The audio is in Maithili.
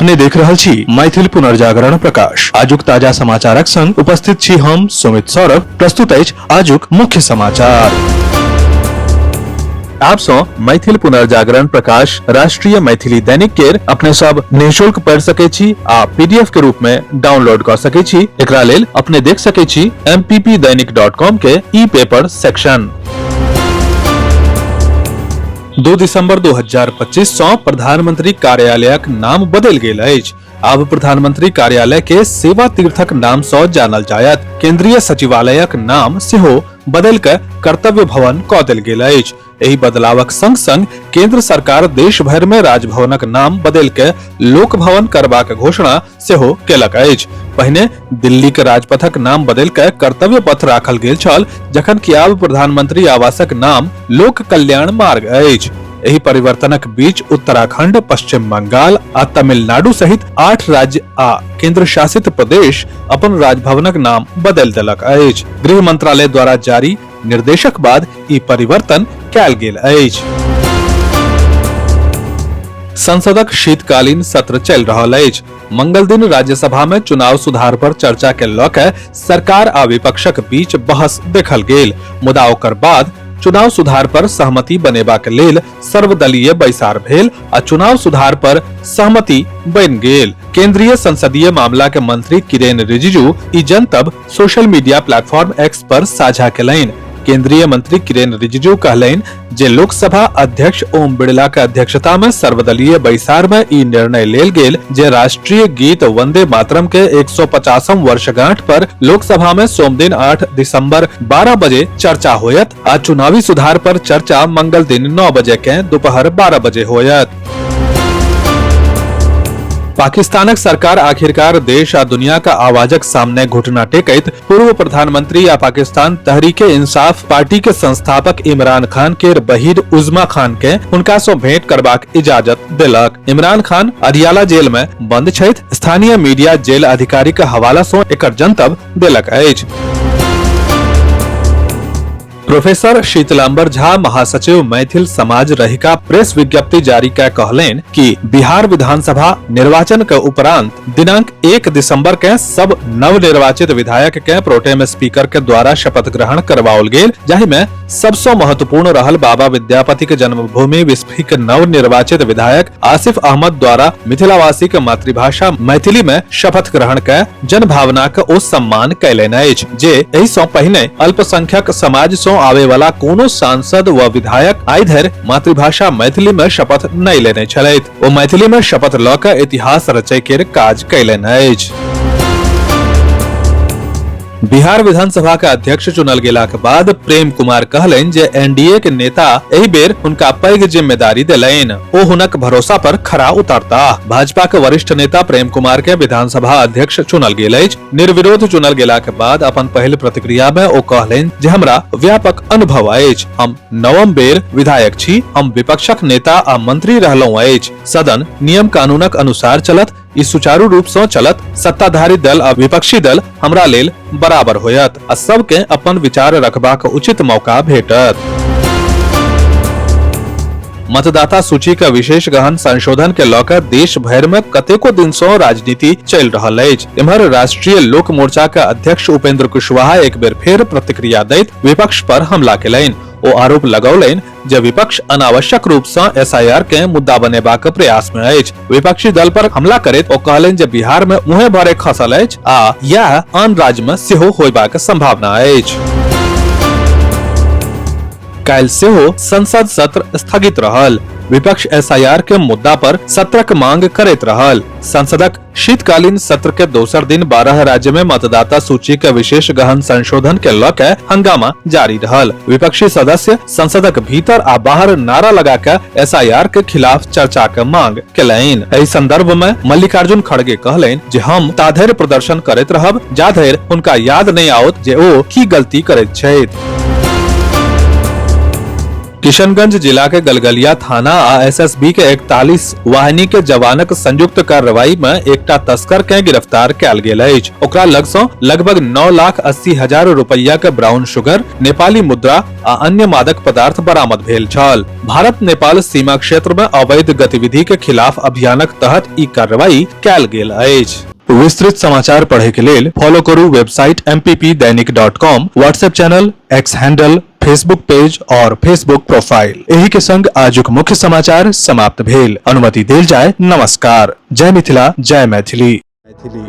अपने देख रहल छी मैथिल पुनर्जागरण प्रकाश। आजुक ताजा समाचारक संग उपस्थित छी हम सुमित सौरभ। प्रस्तुत अछि आजुक मुख्य समाचार। आप सौ मैथिल पुनर्जागरण प्रकाश राष्ट्रीय मैथिली दैनिक केर अपने सब निःशुल्क पढ़ सके छी आ पीडीएफ के रूप में डाउनलोड कर सके छी। एकरा लेल अपने देख सके छी mppdainik.com के ई पेपर सेक्शन। 2 दिसंबर 2025 सँ प्रधानमंत्री कार्यालयक नाम बदलि गेल अछि। आब प्रधानमंत्री कार्यालय के सेवा तीर्थक नाम सँ जानल जायत। केंद्रीय सचिवालयक नाम सेहो बदलि कऽ कर्तव्य भवन कऽ देल गेल अछि। एहि बदलावक संग संग केंद्र सरकार देश भरि मे राजभवनक नाम बदलि कऽ लोक भवन करबाक घोषणा सेहो केलक अछि। पहिने दिल्ली के राजपथक नाम बदलि कऽ कर्तव्य पथ राखल गेल छल, जखन कि आब प्रधानमंत्री आवासक नाम लोक कल्याण मार्ग अछि। एहि परिवर्तनक बीच उत्तराखंड, पश्चिम बंगाल आ तमिलनाडु सहित 8 राज्य आ केंद्र शासित प्रदेश अपन राजभवनक नाम बदलि देलक अछि। गृह मंत्रालय द्वारा जारी निर्देशक बाद ई परिवर्तन कयल गेल अछि। संसदक शीतकालीन सत्र चलि रहल अछि। मंगल दिन राज्यसभा में चुनाव सुधार पर चर्चा के लऽ के सरकार आ विपक्षक बीच बहस देखल गेल, मुदा ओकर बाद चुनाव सुधार पर सहमति बनेबाक लेल सर्वदलीय बैसार भेल आ चुनाव सुधार पर सहमति बनि गेल। केंद्रीय संसदीय मामला के मंत्री किरेन रिजिजू ई जनतब सोशल मीडिया प्लेटफॉर्म एक्स पर साझा केलनि। केंद्रीय मंत्री किरेन रिजिजू कहलनि जे लोकसभा अध्यक्ष ओम बिड़ला के अध्यक्षता में सर्वदलीय बैसार में ई निर्णय लेल गेल जे राष्ट्रीय गीत वंदे मातरम के 150म वर्षगांठ पर लोकसभा में सोमदिन 8 दिसंबर 12 बजे चर्चा होयत आ चुनावी सुधार पर चर्चा मंगल दिन 9 बजे के दोपहर 12 बजे होयत। पाकिस्तानक सरकार आखिरकार देश आ दुनिया का आवाजक सामने घुटना टेकैत पूर्व प्रधानमंत्री आ पाकिस्तान तहरीके इंसाफ पार्टी के संस्थापक इमरान खान के बहिर उजमा खान के हुनका सं भेंट करबाक इजाजत देलक। इमरान खान अडियाला जेल में बंद छथि। स्थानीय मीडिया जेल अधिकारी के हवाला सं एकर जनतब देलक अछि। प्रोफेसर शीतलांबर झा महासचिव मैथिल समाज रहिका प्रेस विज्ञप्ति जारी कय कहलनि कि बिहार विधानसभा निर्वाचन के उपरांत दिनांक 1 दिसंबर के सब नवनिर्वाचित विधायक के प्रोटेम स्पीकर के द्वारा शपथ ग्रहण करवाओल गेल, जाहि में सबसं महत्वपूर्ण रहल बाबा विद्यापति के जन्मभूमि बिस्फी के नवनिर्वाचित विधायक आसिफ अहमद द्वारा मिथिलावासी के मातृभाषा मैथिली में शपथ ग्रहण के जन भावना के ओ सम्मान कयलनि अछि, जे एहि सँ पहिने अल्पसंख्यक समाज सँ आवे वाला कोनो सांसद व विधायक आइ धरि मातृभाषा मैथिली में शपथ नहि लेने छलथि। ओ मैथिली में शपथ लऽ कऽ इतिहास रचय केर काज कयलनि अछि। बिहार विधानसभा के अध्यक्ष चुनल गेलाक बाद प्रेम कुमार कहलनि जे एनडीए के नेता एहि बेर हुनका पैघ जिम्मेदारी देलनि, ओ हुनक भरोसा पर खरा उतरताह। भाजपा के वरिष्ठ नेता प्रेम कुमार के विधानसभा अध्यक्ष चुनल गेल अछि। निर्विरोध चुनल गेलाक बाद अपन पहिल प्रतिक्रिया में ओ कहलनि जे हमरा व्यापक अनुभव अछि, हम नवम बेर विधायक छी, हम विपक्षक नेता आ मंत्री रहलहुँ अछि। सदन नियम कानूनक अनुसार चलत, ई सुचारू रूप सँ चलत। सत्ताधारी दल आ विपक्षी दल हमरा लेल बराबर होयत आ सबके अपन विचार रखबाक उचित मौका भेटत। मतदाता सूची के विशेष गहन संशोधन के लऽ कऽ देश भरि में कतेको दिन सँ राजनीति चलि रहल अछि। एम्हर राष्ट्रीय लोक मोर्चा के अध्यक्ष उपेंद्र कुशवाहा एक बेर फेर प्रतिक्रिया दैत विपक्ष पर हमला केलनि। ओ आरोप लगौलनि जे विपक्ष अनावश्यक रूप सँ एसआईआर के मुद्दा बनेबाक प्रयास में अछि। विपक्षी दल पर हमला करैत ओ कहलनि जे बिहार में मुँहे भरे खसल अछि आ यैह आन राज्य में सेहो होयबाक संभावना अछि। काल्हि सेहो संसद सत्र स्थगित रहल। विपक्ष एसआईआर के मुद्दा पर सत्रक मांग करैत रहल। संसदक शीतकालीन सत्र के दोसर दिन 12 राज्य में मतदाता सूची के विशेष गहन संशोधन के लऽ के हंगामा जारी रहल। विपक्षी सदस्य संसदक भीतर आ बाहर नारा लगा के एसआईआर के खिलाफ चर्चा के मांग केलनि। एहि संदर्भ में मल्लिकार्जुन खड़गे कहलनि जे हम ताधरि प्रदर्शन करैत रहब जाधरि हुनका याद नहि आओत जे ओ की गलती करैत छथि। किशनगंज जिला के गलगलिया थाना आ एसएसबी के 41 वाहिनी के जवानक संयुक्त कार्रवाई में एकटा तस्कर के गिरफ्तार कयल गेल अछि। ओकरा लग सं लगभग 9,80,000 रुपया के ब्राउन शुगर, नेपाली मुद्रा आ अन्य मादक पदार्थ बरामद भेल छल। भारत नेपाल सीमा क्षेत्र में अवैध गतिविधि के खिलाफ अभियानक तहत ई कार्रवाई कयल गेल अछि। विस्तृत समाचार पढ़े के लेल फॉलो करू website mppdainik.com, WhatsApp channel, X handle, Facebook page और फेसबुक प्रोफाइल। एही के संग आजुक मुख्य समाचार समाप्त भेल। अनुमति देल जाय। नमस्कार। जय मिथिला, जय मैथिली। मैथिली।